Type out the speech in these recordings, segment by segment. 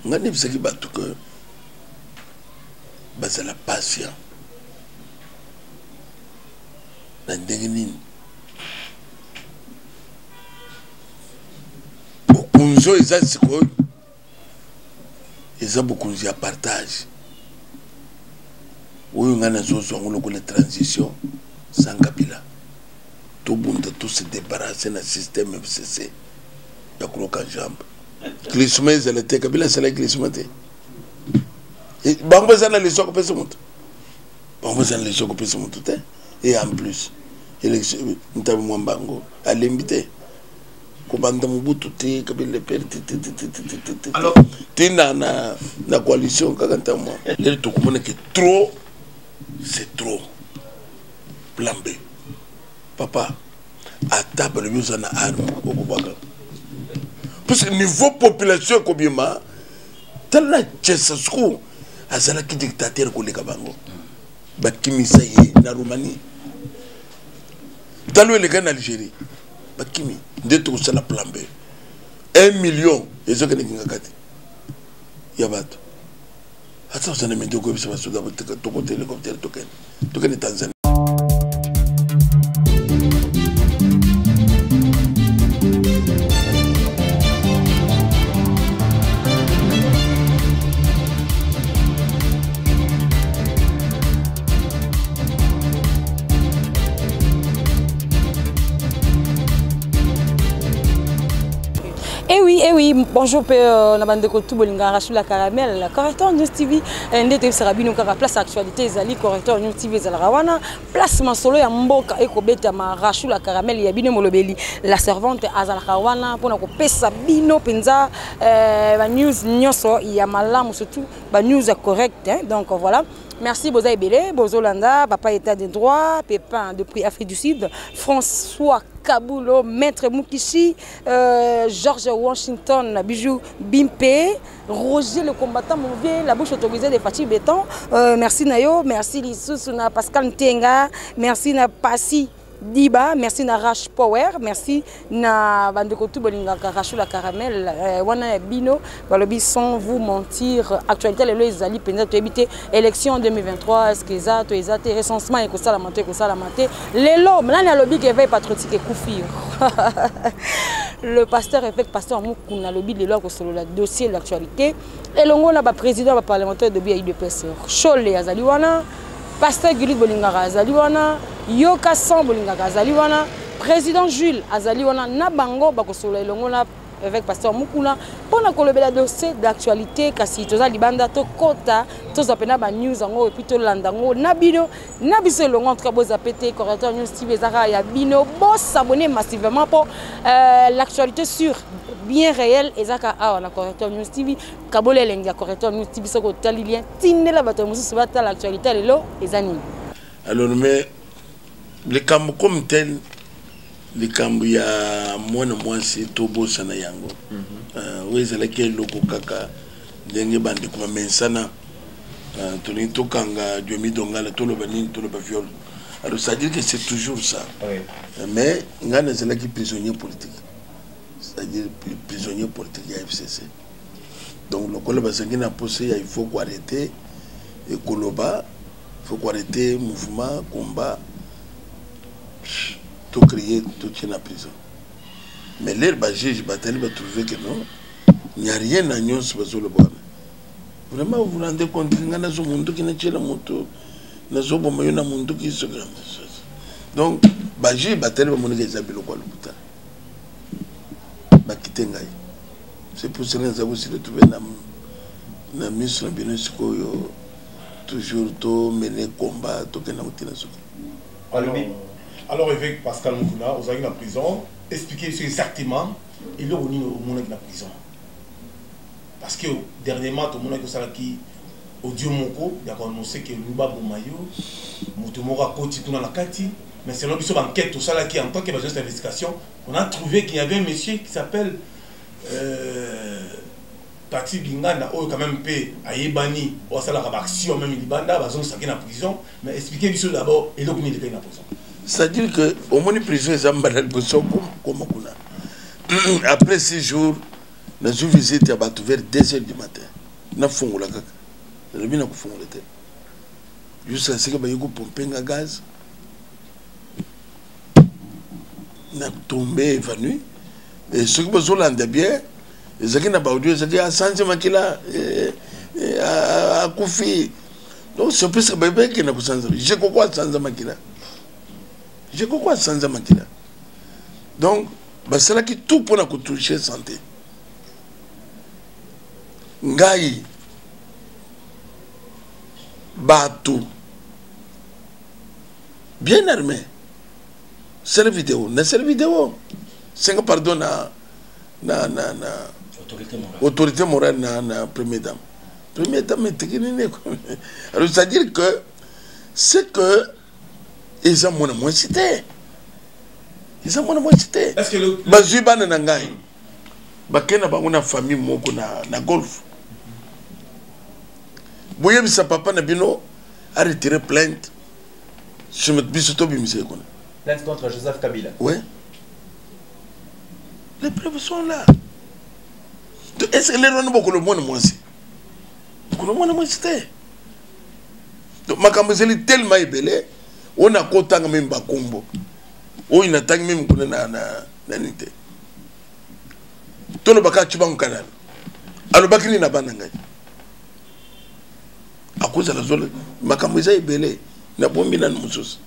Ngai nayebisaki bato ke bazala patient. Na ndenge nini bokonzi oyo eza sikoyo eza bokonzi ya partage oyo ngai nazozwa yango lokola transition sans Kabila. Tobunda to se débarrasser na système FCC ya koloka jambe. Glissement ezala te, Kabila asalaki glissement te. Bango baza na leçon kopesa moto, bango baza na leçon kopesa moto te. Et en plus élection Ntaba Mwamba yango alembi te kobanda Mobutu te, Kabila le père te te te te te te te te na na na coalition kaka Ntaba Mwamba. Lelo tokomona ke trop c'est trop. Plan B papa, ata balobi oza na arme okobwaka, puisque niveau population ekobima. Tala Ceausescu azalaki dictateur koleka bango, bakimisa ye na Roumanie. Tala oyo elekaki na Algérie, bakimi. Nde tokosala plan B, 1 million ezokende Kingakati ya bato. Ata oza na mindoki, oyebisa basoda tokota hélicoptère, tokende tokende Tanzanie. Eh oui, eh oui, bonjour pe na bandeko tout bolinga Rachou la Caramel, Correcteur News TV, nde toyebisaka bino kaka place actualité ezali Correcteur News TV ezalaka wana, place masolo ya mboka ekobetama. Rachou la Caramel ya bino molobeli, la servante azalaka wana mpona kopesa bino mpenza ba news nyonso ya malamu, surtout ba news ya correct, hein? Donc voilà, merci boza ebele bozolanda papa état de droit Pépin depuis Afrique du Sud, François Kabulo, Maître Mukishi, George Washington, Bijou Bimpe, Roger le combattant, mon vieux, la bouche autorisée de Fatih Béton. Merci Nayo, merci Lissous, na Pascal Ntenga, merci na Passi Diba, merci na Rush Power, merci na bandeko tout bolingaka Rachou la Caramel, wana ya bino, balobi sans vous mentir, actualité lelo ezali penza toyebi te élection 2023 est-ce que eza to eza te, recensement ekosalama to ekosalama te. Lelo nani alobi que éveil patriotique ekufi? Le pasteur évêque pasteur Mukuna alobi lelo akosolola dossier de l'actualité elongo na ba président ba parlementaire de ya UDPS. Chole azali wana, pasteur Gulit bolingaka azali wana, Yoka San bolingaka azali wana, président Jules azali wana, na bango bakosolola elongo na évêque pasteur Mukuna mpona kolobela dossier d'actualité. Kasi toza libanda, tokota tozwa mpena ba news yango et puis tolanda yango na bino na biso elongo. En tout cas boza pe te, Correcteur News TV ezaka ya bino, bosabonner massivement mpo l'actualité sur bien réel ezaka awa na Correcteur News TV. Kabola elengi ya Correcteur News TV, soki otali lien tindela bato mosusu batala actualité lelo eza nini. Alors mais likambo comme tel, likambo ya mwana mwasi tobosana yango. Oyo ezalaki eloko kaka ndenge bandeko bamesana, tolingi tokanga Diomi Dongala, toloba nini? Toloba viol. Alors c'est à dire que c'est toujours ça. Oui. Mais ngai nazalaki prisonnier politique, c'est-à-dire prisonnier politique ya FCC. Donc lokola bazalaki na posa ya il faut koarrêter ekoloba, il faut koarrêter mouvement combat, tocréer totie na prison. Mais l'heure bajuge batali, batrouve que non, il n'y a rien na nyonso bazoloba wana. Vraiment, vous vous rendez compte, ngai nazo munduki natiela moto, nazoboma yo na munduki soki. Donc bajuge batali, bamoniki eza biloko ya lokuta, bakite ngai. C'est pour cela naza kosi retrouve na miso na bino sikoyo, toujours tomene combat, tokenda kotina soki. Alors évêque Pascal Mukuna, ozalaki na prison, expliquez biso exactement eloko nini omonaki na prison, parce que dernièrement tomonaki osalaki audio moko ya koannonce ke olingi baboma yo, moto moko akoti kuna na kati. Mais selon biso baenquête tosalaki en tant que baagence d'investigation, on a trouvé qu'il y avait un monsieur qui s'appelle Pati Binganda, oyo quand même mpe ayebani, oyo asalaka baaction même libanda, bazongisaki na prison. Mais expliquez biso d'abord eloko nini elekaki na prison. C'est-à-dire que omoni prison eza mbala liboso koma kuna. Après 6 jours Nazwi visite ya bato vers 2 heures du matin, nafongola kaka, nalobi nakofongola te jusqu'à ce que baye kopompe nga gaz, na tombe évanoui. Et soki bozolanda bien, ezalaki na baaudio, ezalaki asanzi makila, akufi. Donc c'est puisque bayebaki na kosanza Jekoko, asanza makila, Jekoko asanza makila. Donc basalaki tout mpona kotouche santé ngai. Bato bien armé, sele video na sele video, senga pardon na autorité morale, autorité morale na première dame. Première dame eteki nini? Alors, c'est à dire que c'est que eza mwana mwasi te, eza mwana mwasi te. Est-ce que le Bazwi bana na ngai, bakei na bango na famille moko na golf. Boyebisa papa na bino aretire plainte sur biso, tobimisa ye kuna. Plainte contre Joseph Kabila. Ouais, les preuves sont là. Est ce que lelo wana bokolo mwana mwasi, bokolo mwana mwasi te? Donc makambo ezali tellement ebele oyo nakotanga même bakombo oyo natangi même kuna na nini te. Tolobaka Cibango Kanala alobaki nini na bana ngai, akozala zolo. Makambo eza ebele, nabombi nanu mosusu.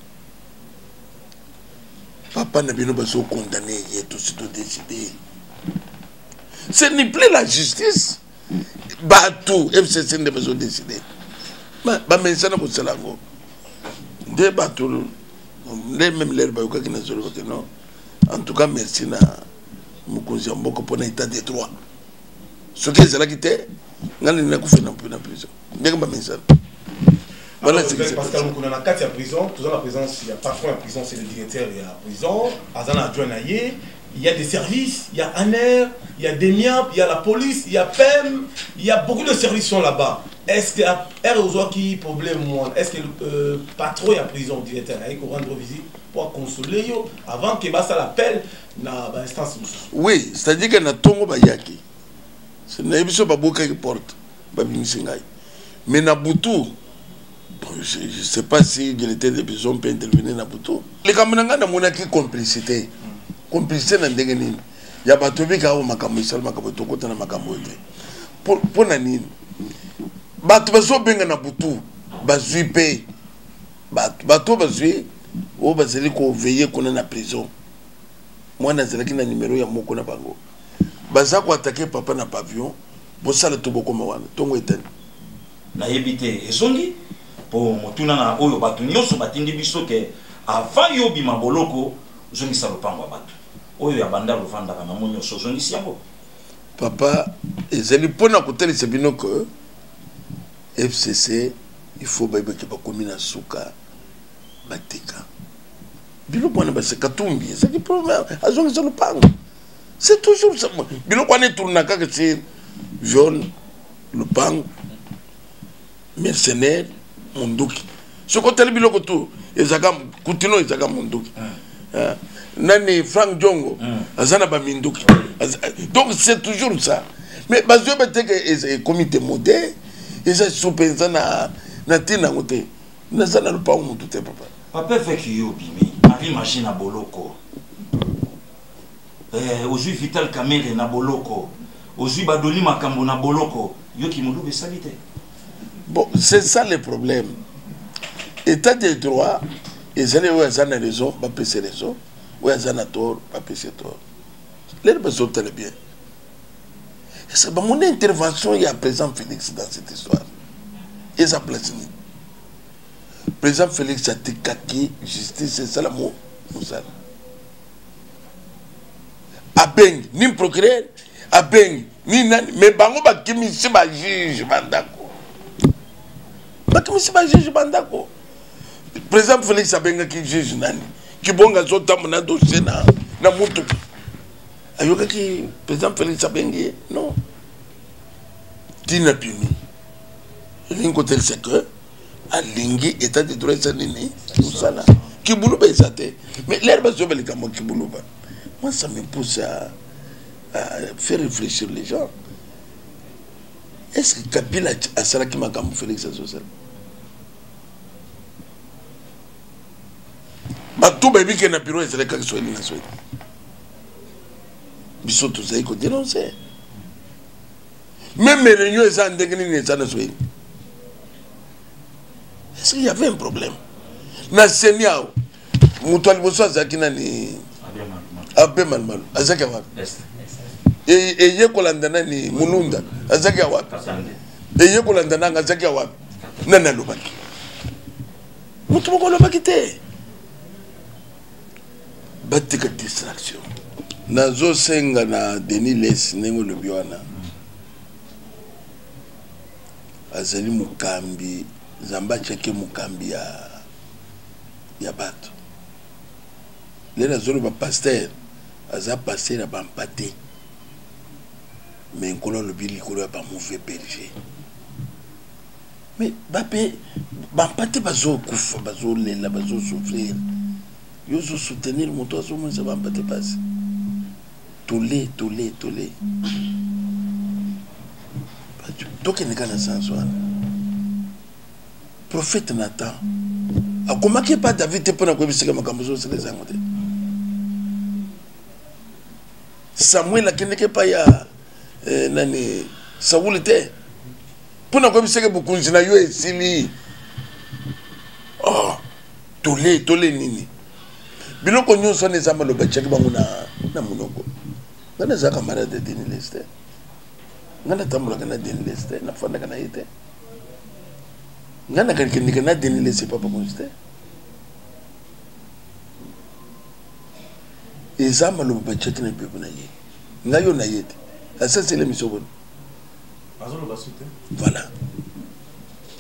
Papa na bino bazokondane ye, tosi todécide, ce n'est plus la justice. Bato FCC nde bazodécide, bamesana kosala yango nde bato nde même lere bayokaki na zolobaki non. En tout cas, merci na mokonzi ya mboka mpona état de droit. Soki ezalaki te, ngai nini nakufi na prison ndenge bamesana. Voilà ce qui s'est Pascal Mukuna na kati ya prison, toujours la présence, il y a patron ya prison, c'est le directeur ya prison, aza na adjoint na ye, il y a des services, il y a ANR, il y a DEMIAP, il y a la police, il y a PEM, il y a beaucoup de services sont là-bas. Est-ce que R qui problème moi, est-ce que le patron ya prison, directeur, il rendre visite pour consoler yo avant que basa l'appel na ba instance mosusu? Oui, c'est-à-dire que na ntongo bayaki, nayebi so babukaki porte, babimisi ngai, mais na butu, bon, je sais pas si directeur de prison peut intervenir na butu. Likambo na ngai, namonaki complicité. Complicité na ndenge nini? Ya bato bika awa, makambo esala, makambo tokota na makambo oyo te. Mpo na nini bato bazobenga na butu? Bazwi mpe bato bazwi oyo bazali koveiller kuna na prison. Mwana azalaki na nimero ya moko na bango, baza koattaquer papa na pavillon. Bosala to bokoma wana ntongo etani. Nayebi te, ezongi mpo motuna na oyo bato nyonso batindi biso ke avant yo obima boloko, ozongisa lopango ya bato oyo ya banda lovandaka nango nyonso, ozongisi yango? Papa, ezali mpona kotalisa bino ke FCC, il faut bayebaki bakomi na suka, batika biloko wana. Base Katumbi ezalaki problème, azongisa lopango. C'est toujours ça, biloko wana etourna kaka sur viol, lopango, mercenaire, munduki. Soki otali biloko tu ezalaka kutino, ezalaka munduki. Ah, nani, Frank Diongo aza na baminduki. Donc c'est toujours ça, mais bazoyeba te ke ekomi te mode eza su mpenza na ntina yango te. Naza na lopango motu te, papa. Papa évêque, yo obimi, Marie Magie na boloko, ozwi Vital Kamerhe na boloko, ozwi badoli makambo na boloko, yoki moluba esali te. Bon, c'est ça le problème. État de droit ezali oyo aza na raison bapesa raison, oyo aza na tort bapesa tort. Lelo bazotala bien, est-ce que bamoni intervention ya président Félix dans cette histoire eza place nini? Président Félix atikaki justice esala mo mosala, abengi ni procureur, abengi ni nani, mais bango bakimisi bajuge bandako, bakimisi bajuge bandako. Président Félix abengaki juge nani, Kibonga, azotambola na dossier na mutuka. Ayokaki président Félix abengi ye? Non, ntina bimi elingi kotelisa ke alingi état de droit eza nini mosala. Kibuluba eza te, mais lere bazoba likambo ya kibuluba, moi ça me pousse à faire réfléchir les gens. Est-ce que Kabila asalaki makambo Félix azosala? Bato bayebi ke na bureau ezalaki kaka Swahili na Swahili. Biso tozali kodénoncer. Même réunion eza ndenge nini eza na Swahili. Est-ce qu'il y avait un problème? Na CENI awa, moto ya liboso azalaki nani? Abe Malumalu. Azalaki wapi? Eye kolanda nani? Mulunda. Azalaki wapi? Eye kolanda nanga azalaki wapi? Nani alobaki? Moto moko alobaki te. Batika distraction. Nazosenga na Denis Lessie ndenge olobi wana. Azali mokambi, Nzambe atiaki mokambi ya bato. Lelo azoloba pasteur, aza pasteur ya bampate. Mais nkolo alobi likolo ya ba mauvais berger. Mais bape bampate bazokufa, bazolela, bazosouffrir. Yo ozo soutenir moto azomonisa bampate pasi. Tole, tole, tole. Tokende kaka na sens wana. Prophète Nathan akomaki epa David te mpona koyebisaka makambo ozosala ezango te. Samuel akendeki epai ya nani Saul te mpona koyebisaka bokonzi na yo esili. Oh, tole tole nini biloko nyonso wana eza maloba etiaki bango na monoko. Ngai nazalaka camarade ya Denis Lessie te. Ngai natambolaka na Denis Lessie te, nafandaka na ye te. Ngai nakendeka na Denis Lessie papa konzi te. Eza maloba batiaki na bebe na ye. Ngai yo na ye te. Asasele miso boni. Voilà.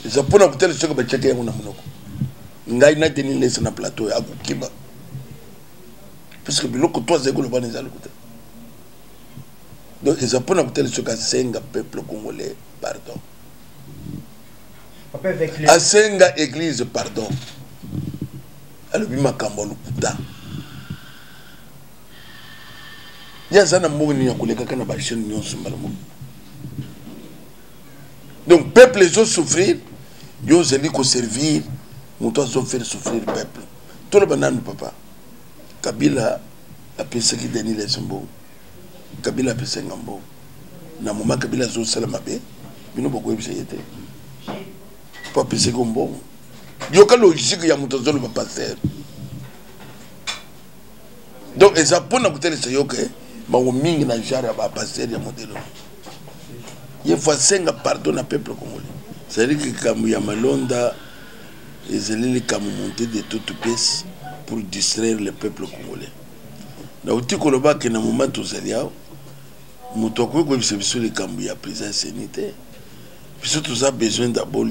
Eza mpona kotala soki batiaki yango na monoko. Ngai na Denis Lessie na plateau ya akokima. Puisque biloko to azali koloba na eza lokuta. Donc eza mpona kotala soki asenga peuple congolais pardon. Papa avec les... Asenga église pardon. Alobi makambo ya lokuta. Ye aza na mbongo nini ya kolekaka na ba chaîne nyonso mbala moko. Donc peuple ezo souffrir, yo ozali ko servir moto azo faire souffrir peuple. Toloba nanu papa. Kabila apesaki Denis Lessie mbongo. Kabila apesaki nga mbongo. Na moment Kabila azosala mabe, bino bokoyebisa ye te. Po apesaki yo mbongo. Yoka logique ya moto azoloba pasteur. Donc eza mpona kotalisa yo ke bango mingi na genre ya ba pasteur ya modèle oyo. Ye faut asenga pardon na peuple congolais. C'est-à-dire que likambo ya Malonda ezali likambo monté de toutes pièces pour distraire le peuple congolais. Nauti koloba ke na moment tozali awa, moto akoki koyebisa biso likambo ya président CENI te. Biso toza besoin d'abord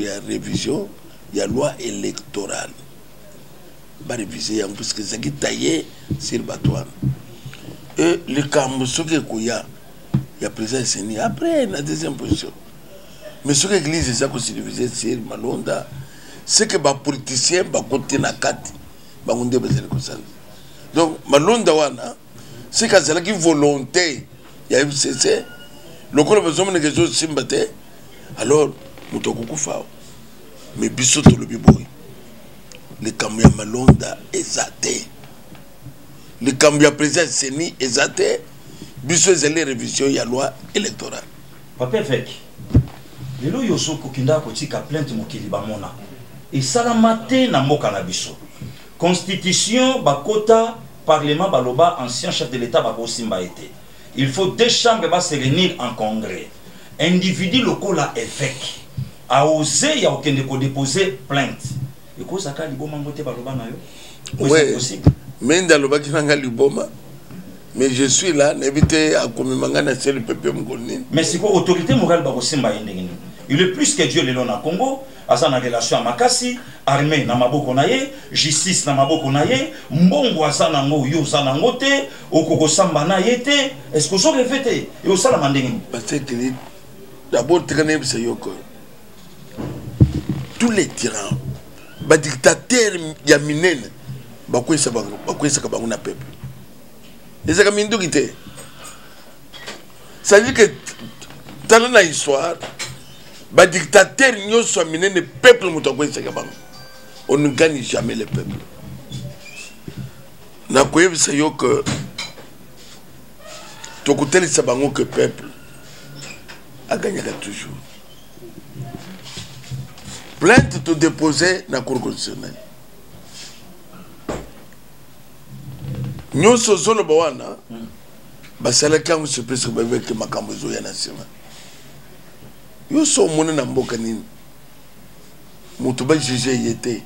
ya révision ya loi électorale. Ba réviser yango puisque ezalaki taillé sur bato wana. Et likambo soki ekoya ya président CENI après na deuxième position. Mais soki église eza ko superviser sur Malonda, c'est que ba politiciens bakoti na kati bango nde bazali kosala. Donc Malonda wana c'est qu'azalaki volonté ya FCC lokola bazomona ke ezosimba te, alors moto akokufa awa. Mais biso tolobi boye, likambo ya Malonda eza te, likambo ya président CENI eza te, biso ezali révision ya loi électorale. Papa évêque, lelo oyo soki okendaka kotika plainte mokili bamona esalama te na mboka na biso. Constitution bakota parlement baloba ancien chef de l'État bakosimba ete il faut deux chambres ba se réunir en congrès. Individu lokola évêque a osé ya okende ko déposer plainte. Ekozaka liboma ngote baloba na yo? Ouais. Mais ndalobaki nanga liboma. Mais je suis là, n'évitez à komimanga na sel pepe mokoni. Mais c'est quoi autorité morale bakosimba ye ndenge nini? Il est plus que Dieu lelo na Congo, aza na relation ya makasi, armée na maboko na ye, justice na maboko na ye, mbongo aza nango yo oza nango te, okokosamba na ye te. Est-ce que ozo rêver te? Et osalama ndenge nini? Parce que d'abord tika nayebisa yo que tous les tyrans, ba dictateurs ya minene bakwesaka bango na peuple. Ezalaka minduki te. C'est-à-dire que tala na histoire, ba dictateur nyonso ya minene peuple moto akweyisaka bango. On ne gagne jamais le peuple. Nakoyebisa yo que tokotelisa bango que peuple agagnaka toujours. Plainte to déposer na cour constitutionnelle. Nyonso ozoloba wana basalaki yango surprise bayebaki makambo ezoya na nsima. Yo so omoni na mboka nini moto bajuge ye te,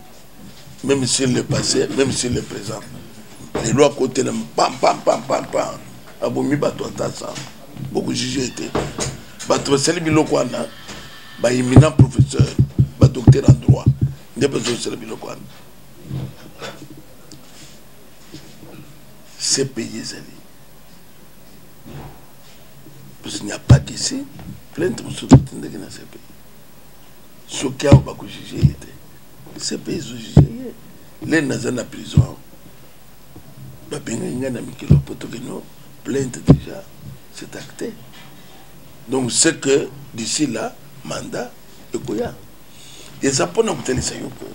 même sur le passé, même sur le présent. Lelo akotela pam pam pam pam pam abomi bato ata sa bokojuge ye te. Bato basali biloko wana ba éminent professeur, ba docteur en droit nde bazosala biloko wana. Ce pays ezali parce qu'il n'y a pas qu'ici plainte mosusu totindaki na CPI. Soki awa bakojuge ye te, CPI ezojuge ye. Lelo naza na prison awa, babengaki ngai na mikilo po tokeno plainte déjà c'est acté. Donc c'est que d'ici là mandat ekoya. Eza mpona kotalisa yo ko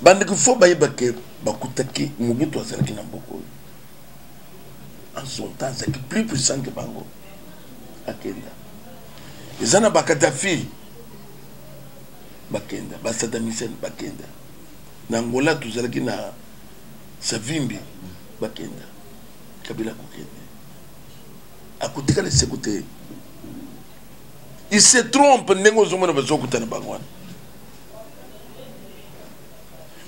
bandeko fo bayeba ke bakutaki Mobutu azalaki na mboka oyo en son temps azalaki plus puissant que bango. Akenda eza na bakadafi bakenda, basadam Hussein bakenda, na Angola tozalaki na Savimbi bakenda. Kabila akokende, akotikala eseko te. Il se trompe ndenge ozomona bazokutana bango wana,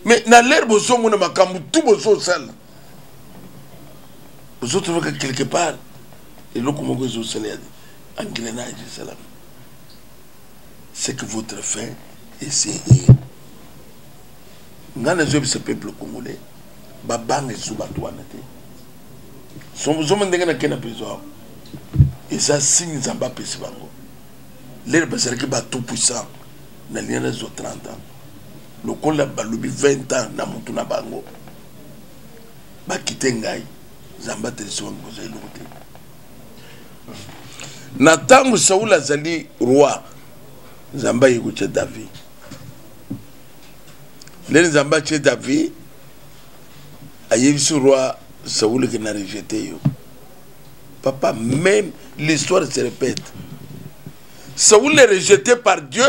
mais na l'heure bozomona makambo tout bozosala, bozotrovaka quelque part eloko moko ezosala ya engrenage esalama. C'est que votre fin est serrée. Nga nazoyebisa peuple congolais babanga esu bato wana te. Ozomona ndenge nakei na prison awa, eza signe Nzambe apesi bango. Lelo bazalaki ba tout puissant, nalingi nazwa 30 ans lokola balobi 20 ans na motu na bango bakite ngai. Nzambe atelisi bango kozwa eloko te. Na ntango Saul azali roi, Nzambe aye kotia David. Lelo Nzambe atie David, ayebisi roi Saul ke na rejete yo. Papa, même l'histoire se répète. Saul est rejeté par Dieu,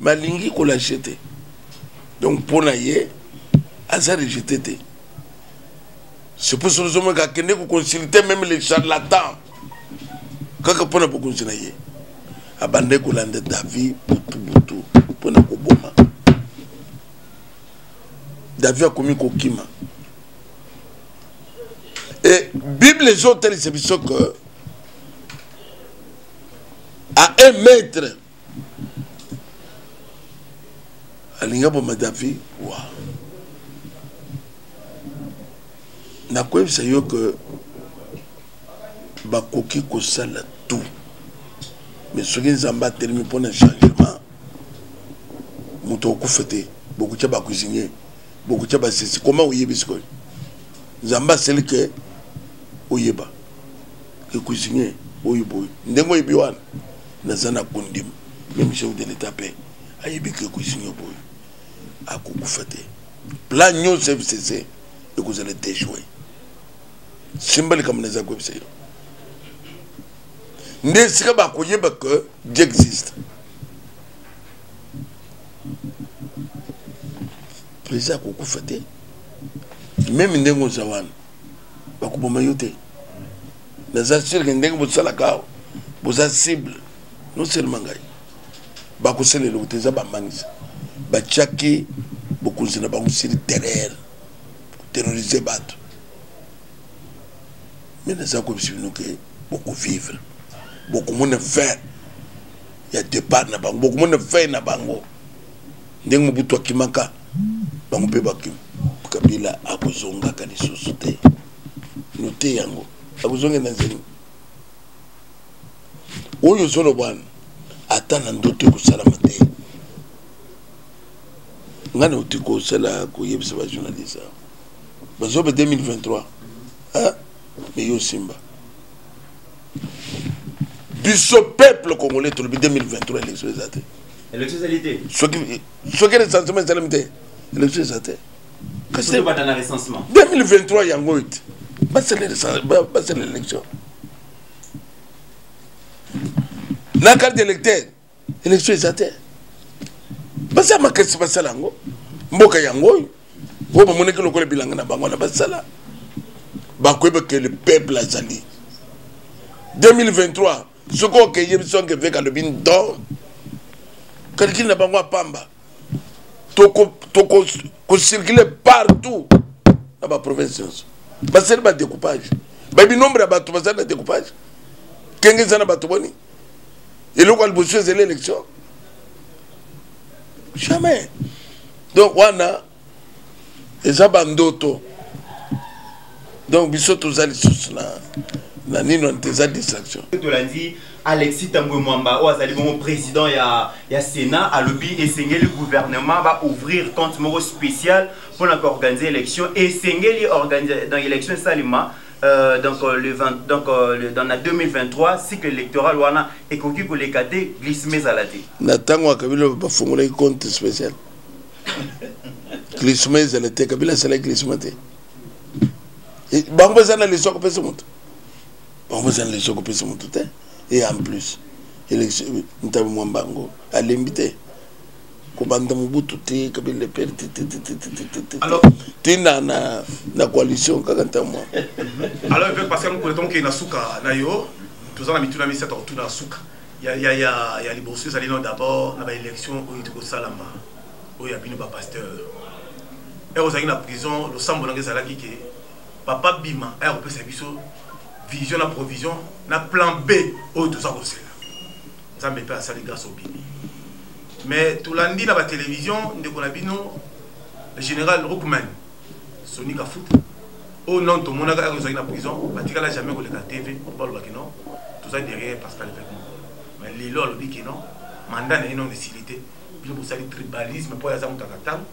mais alingi kolâcher te. Donc mpo na ye aza rejeté te. C'est pour ça que akende koconsulte même les charlatans kaka mpo na bokonzi na ye. Abandaki kolanda David butu butu mpo na koboma David. Akomi kokima. Et Bible ezotalisa biso que à un mètre alingi aboma David. Wa nakoyebisa yo que bakoki kosala tout, mais soki Nzambe atelemi mpona changement, moto okufa te. Bokotia bacuisinier, bokotia basisi koma oyebi sikoyo Nzambe aseli ke oyeba ke cuisinier oyo boye ndenge oyebi wana naza na kondima. Même chef de l'état mpe ayebi ke cuisinier boye akokufa te. Plan nyonso FCC ekozala déjoué. Simba likambo naza koyebisa yo nde esika bakoyeba que Dieu existe. Président akokufa te, meme ndenge oza wana bakoboma yo te. Naza sûr ke ndenge bosalaka awa boza cible. Non seulement ngai, bakosala eloko te. Eza bambangisa batiaki bokonzi na bango sur terreur, terroriser bato. Mais naza koyebisa bino ke bokovivre, bokomona fin ya départ na bango, bokomona fin na bango ndenge Mobutu akimaka, bango mpe bakima. Kabila akozongaka lisusu te, note yango, akozonga na nzela oyo ozoloba wana, ata na ndoto ekosalama te. Ngai nauti kosala koyebisa bajournaliste bazoba 2023 mais yo simba. Biso peuple congolais tolobi 2023 élection eza te. Élection ezali te. Soki soki recensement esalemi te, élection eza te. Kasi tobanda na recensement. 2023 yango oyo te. Basala basala élection. Na carte d'électeur, élection eza te. Basala makasi basala yango. Mboka yango oyo. Oyo bamonaki lokola bilanga na bango na basala. Bakoyeba que le peuple azali. 2023 soki okeye biso anke veka alobi don calcul na bango apamba tokocircule partout na baprovince nyonso basali badécoupage bayebi nombre ya bato basali na découpage kenge eza na bato boni eloko ya liboso ezali élection jamais. Donc wana eza bandoto. Donc biso toza lisusu na na nini wana te, eza distraction. Tolandi Alexis Tambwe Mwamba oyo azali bongo président ya, ya Sénat alobi esengeli gouvernement ba ouvrir compte moko spécial mpona koorganiser élection, esengeli organiser dans élection esalema donc, le 20, donc le, dans la 2023 cycle électoral wana ekoki koleka te, glissement ezala te. Na ntango ya Kabila bafungolaki compte spécial, glissement ezala te. Kabila asalaki glissement te. Bango baza na leso kopesa moto, bango baza na leso kopesa moto te. Et en plus élection, Ntabi Mwamba yango alembi te kobanda Mobutu te, Kabila le père te te te te te te te Alors te na na na coalition kaka Ntabi Mwamba. Alors évêque Pascal Mukuna, tokei na suka na yo, toza na mituna misato kotuna na suka ya ya ya ya liboso. Ezali no d'abord na baélection oyo tokosalama oyo ya bino bapasteur. Ere ozalaki na prison, losambo nanga ezalaki ke papa bima aya kopesa biso vision na provision na plan B oyo toza kozela. Nzambe mpe asali grâce, obimi. Mais tolandi na batelevizio ndeko na bino général Rockman Soni Kafuta oyo non tomonaka ere ozalaki na prison, batikala jamais koleka TV po balobaki non, toza derrière Pascal Évêque Mukuna. Mais lelo alobi ke non, mandat na ye non esili te. Bino bosali tribalisme mpo aza moto akatanga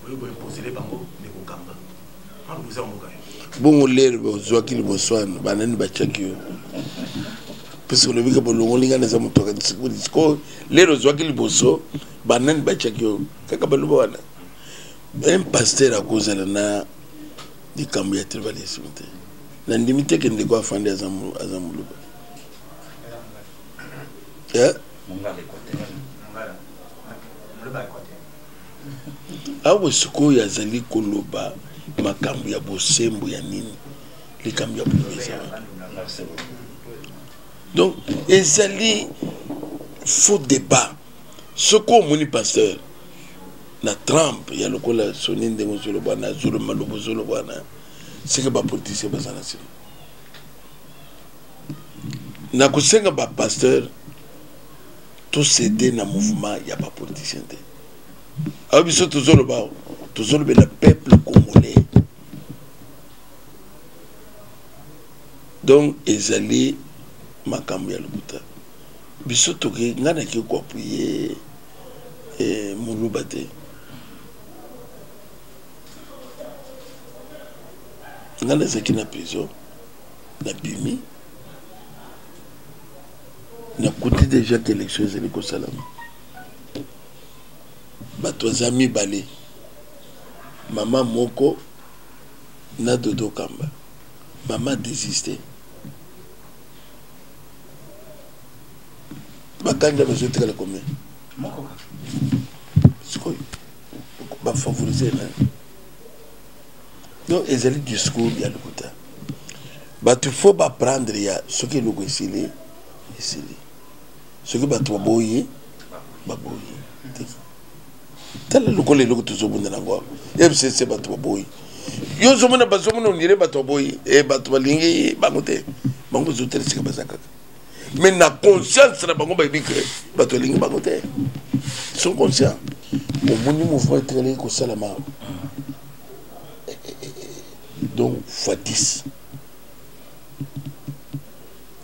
oyo boimposele bango ndeko kamba maloba eza mboka yo. Bongo lere bozwaki liboso wana, banani batiaki yo? Puisque olobi ke bolongoli ngai naza moto sikoyo, lere ozwaki liboso, banani batiaki yo? Kaka baluba wana. Un pasteur akozala na likambo ya tribalisme te. Nandimi te ke ndeko afandi aza moluba. Eh? Awa sikoyo azali koloba makambo ya bosembo ya nini, likambo ya boloba eza wapi? Donc ezali faux débat. Soki omoni pasteur na trempe ya lokola Soni ndenge ozoloba na zolo maloba ozoloba wana, seke bapoliticien baza na nsima. Nakosenga bapasteur tocede na mouvement ya bapoliticien te. Awa biso tozoloba, tozolobela peuple congolais. Donc ezali makambo ya lokuta. Biso toke, ngai nake koapuye eh, moluba te. Ngai nazalaki na prison, nabimi, nakuti déjà ke élection ezali kosalama. Bato baza mibale, mama moko na Dodo Kamba. Mama désiste, bakanda bazotikala combien? Sikoyo bafavorise na. Donc ezali discours ya lokuta. Bato faut baprendre ya soki eloko esili, esili. Soki bato baboyi, baboyi te. Tala lokola eloko tozobunda nango awa, FCC, bato baboyi. Yo ozomona, bazomona ondire bato baboyi e, bato balingi bango te. Bango bazotala esika baza kaka, mais na conscience na bango bayebi ke bato balingi bango te, sont conscients. Omoni mouvement etikali kosalama, donc fois 10,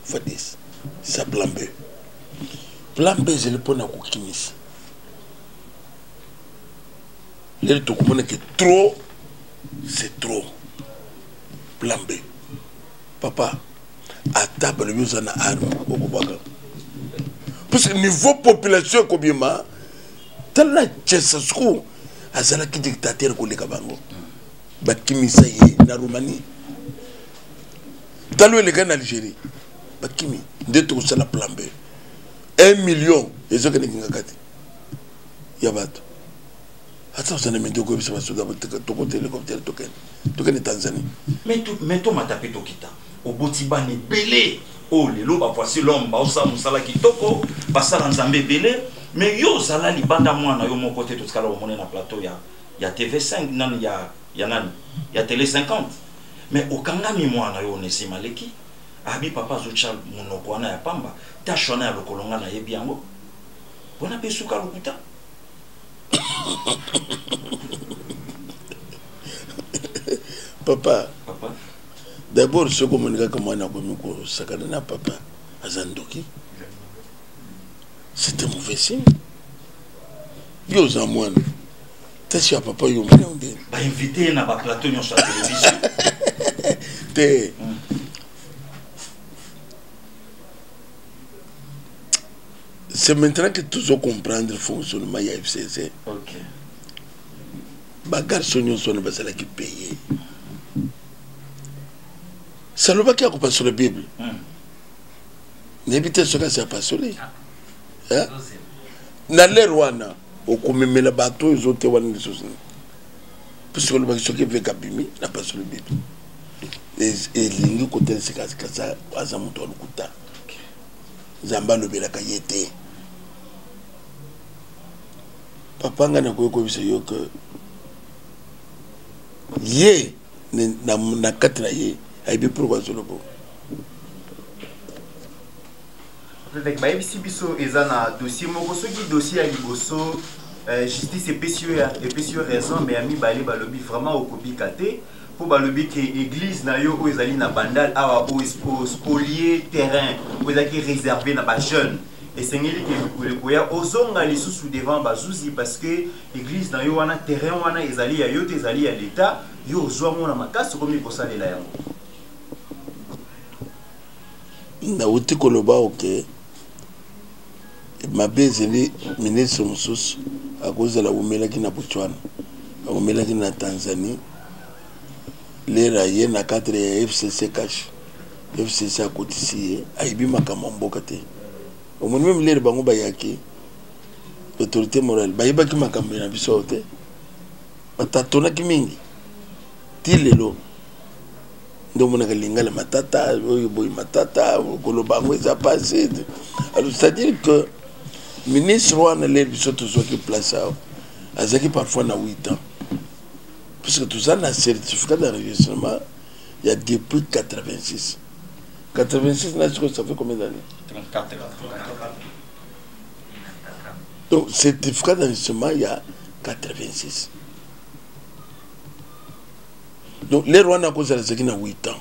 fois 10. Ça, plan B, plan B ezali mpona kokimisa. Lelo tokomona ke trop c'est trop. Plan B, papa, ata balobi oza na arme, okobwaka. Puisque niveau population ekobima, tala Ceausescu azalaki dictateur koleka bango. Bakimisa ye na Roumanie. Tala oyo elekaki na Algérie. Bakimi nde tokosala plan B. 1 million ezokende kingaka te ya bato. Ata ozana mende okoyebisa basoda tokota hélicoptère tokende tokende Tanzanie. Mais tomata mpe tokita, oboti bana ebele oyo lelo bavoici l'homme baosala mosala kitoko, basala nzambe ebele, mais yo ozala libanda mwana yo moko te. Totikala omone na plateau ya TV5 nani ya nani ya Télé 50, mais okangami mwana yo Onesime aleki abi papa azotya monoko wana ya pamba, tashe wana ya lokolo nga nayebi yango wana mpe suka lokuta. Papa, papa, d'abord soki omoni kaka mwana akomi kosakana na papa, aza ndoki, c'est un mauvais signe. Yo oza mwana, tasi ya papa, yo mwana ndeni. Bainvite ye na baplateau nyonso ya télévision. Te, c'est maintenant que tozo comprendre fonctionnement ya FCC. Bagarçon nyonso wana bazalaki paye. Salobaki akopasola Bible. Nayebi te soki asi apasoli na lere wana okomemela bato oyo ezote wana lisusu, puisque olobaki soki évêque abimi napasoli Bible. Elingi kotelisa kasi aza moto ya lokuta. Nzambe alobelaka ye te. Papa, ngai nakoki koyebisa yo ke ye na kati na ye ayebi pourquoi azoloba. Peut-être bayebisi biso eza na dossier moko, soki dossier ya liboso justice epesi yo raison, mais ya mibale balobi vraiment okobika te, mpo balobi ke église na yo oyo ezali na Bandal awa, ospolier terrain oyo ezalaki réservé na bajeune. Esengeli ke mikolo ekoya ozonga lisusu devant bazuzi, parce que église na yo wana, terrain wana ezali ya yo te, ezali ya l'État. Yo ozwango na makasi, okomi kosalela yango. Nauti koloba oke mabe ezali ministre mosusu akozala awumelaki na Botswana, awumelaki na Tanzanie. Lera ye na cadre ya FCC cash, FCC akotisi ye, ayebi makambo ya mboka te. Omoni, même lere bango bayaki, autorité morale bayebaki makambo na biso awa te, batatonaki mingi ti lelo. Nde omonaka lingala matata oyo boye, matata koloba yango eza pasi. Alors, c'est-à-dire que ministre wana, lere biso tozwaki place awa, azalaki parfois na 8 ans, puisque toza na certificat d'enregistrement ya depuis 86. 86 na sikoyo, ça fait combien d'années? 34. Donc certificat d'enregistrement ya 86. Donc lere wana akozala azalaki na 8 ans,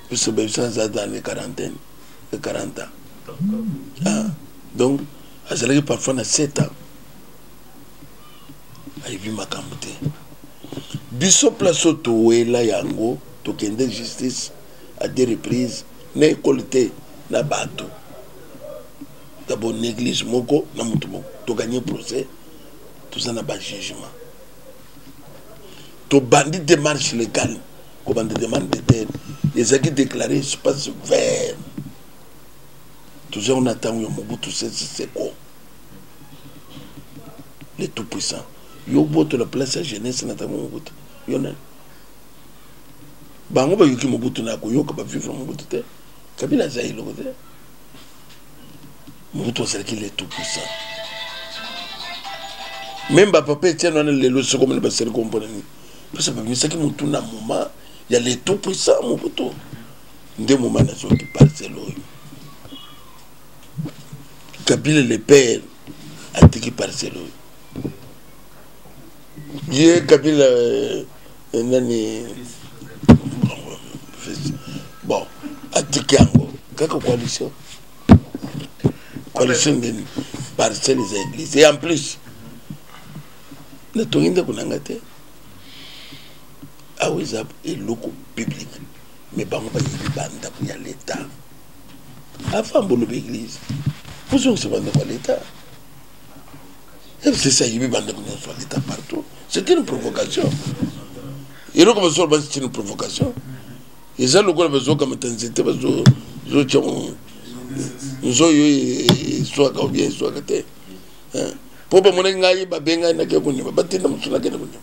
puisque babiso aza dans les quarantaine, les 40 ans. Ah, donc azalaki parfois na 7 ans, ayebi makambo te. Biso place oyo towela yango, tokende justice à deux reprises na ekole te, na bato d'abord na église moko na motu moko, toganye procès, toza na bajugement. Tobandi démarche légale, kobanda demande de terre ezalaki déclaré espace vert. Tozango na ntango ya Mobutu Sese Seko, le tout puissant. Yo botola place ya jeunesse na ntango Mobutu, yo nani? Bango bayoki Mobutu na koyoka, bavivre Mobutu te. Kabila aza eloko te. Mobutu azalaki le tout puissant. Même bapapa Etienne wana lelo soki omoni basali kompona nini, parce babimisaki motu na moment ya le tout puissant Mobutu. Nde moment nazwaki parcelle oyo, Kabila le père atiki parcelle oyo. Ye Kabila nani, bon, atiki yango kaka coalition. Coalition ndeni parcelle eza église. Et en plus natongi ndako na nga te, awa eza eloko public, mais bango bayebi bandako ya l'État. Avant boloba église, bozongisa bandako ya leta. FCC ayibi bandako nyonso ya leta partout. C'est une provocation. Eloko bazoloba, c'est une provocation. Eza lokola bazokamata nzete, bazotya nzoyo eswaka ou bien eswaka te. Mpo bamonaki ngai, babengai, nake kondima, batinda mosusu, nakende kondima.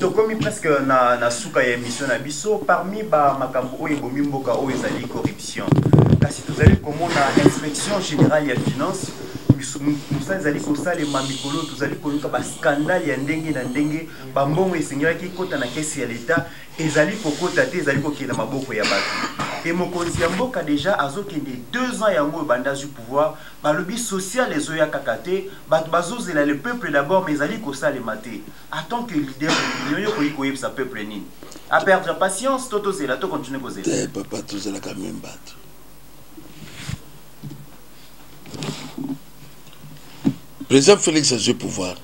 Tokomi presque na suka ya émission na biso. Parmi bamakambo oyo ebomi mboka oyo ezali corruption. Kasi tozali komona Inspection générale ya finance, mosala ezali kosalema. Mikolo tozali koyoka bascandale ya ndenge na ndenge. Bambongo esengelaki ekota na caisse ya leta ezali kokota te, ezali kokende na maboko ya bato. E mokonzi ya mboka déjà azokende 2 ans yango oyo banda azwi pouvoir. Balobi social ezoya kaka te, bato bazozela le peuple d'abord, mais ezali kosalema te. En tant que leader d'opinion, yo koyi koyebisa peuple nini? A perdre patience to tozela, to continue kozela? Te papa, tozelaka même bato. Président Félix azwi pouvoir,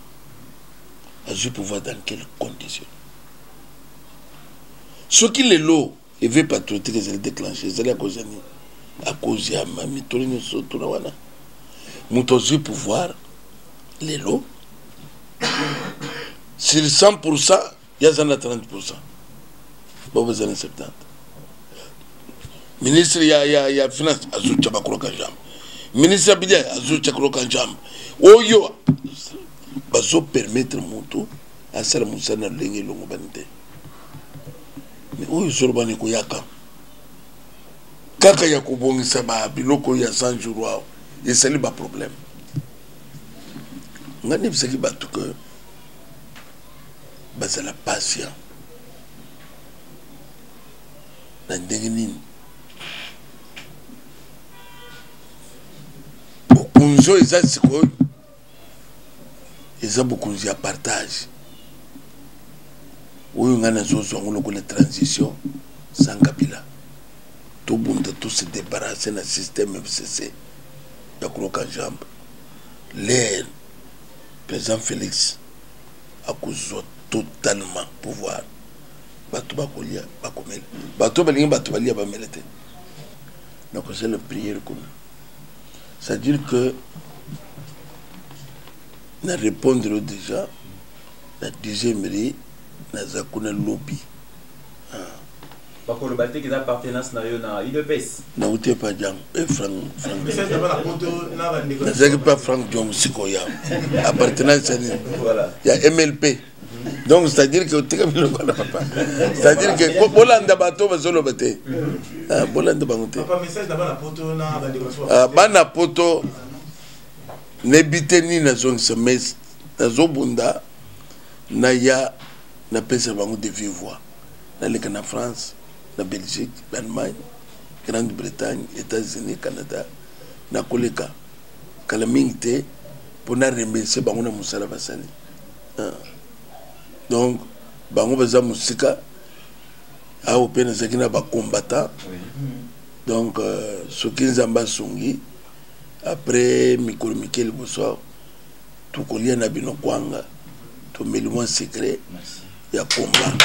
azwi pouvoir dans quelles conditions? Soki lelo éveil patriotique ezali déclenché, ezali à cause ya nini? À cause ya mitoli nyonso tuna wana. Moto azwi pouvoir lelo, sur 100, ye aza na 30, bo baza na 70. Ministre ya finance azotya bakoloka jambe, ministre ya budget azotya koloka jambe. Oyo bazopermettre moto asala mosala na lolenge elongo bani te. Mais oyo ezoloba ni koyaka kaka ya kobongisa babiloko oyo ya 100 jours awa esali baproblème. Ngai nayebisaki bato ke bazala patient. Na ndenge nini bokonzi oyo eza sikoyo eza bokonzi ya partage. Oyo ngai nazozwa yango lokola transition sans Kabila. Tobunda, tose débarrasse na système FCC ya koloka jambe. L'air président Félix akozwa totalement pouvoir, bato bakolia, bakomela. Bato balingi bato balia, bamela te. Nakosala prière kuna, c'est-à-dire que na répondre déjà na dixième ri, naza kuna lobi. Bakoloba te eza appartenance na yo na UDPS? Nauti epa jango e Frank. Nazalaki mpa Frank Jong. Sikoyo appartenance ya nini? Ya MLP. Donc c'est à dire que otika biloko na papa, c'est à dire que bolanda bato bazoloba te. Ah, bolanda bango te. Ah, bana poto, nayebi te nini nazongisa, mais nazobunda naya napesa bango de vive voix. Naleka na France, na Belgique, na Allemagne, Grande-Bretagne, États-Unis, Canada. Nakoleka kala mingi te mpo na remercier bango na mosala basali. Ah. Donc bango baza mosika awa mpe nazalaki na bacombattant. Donc soki Nzambe asungi, après mikolo mike liboso awa tokolia na bino kwanga, tomeli mwa secret ya combat.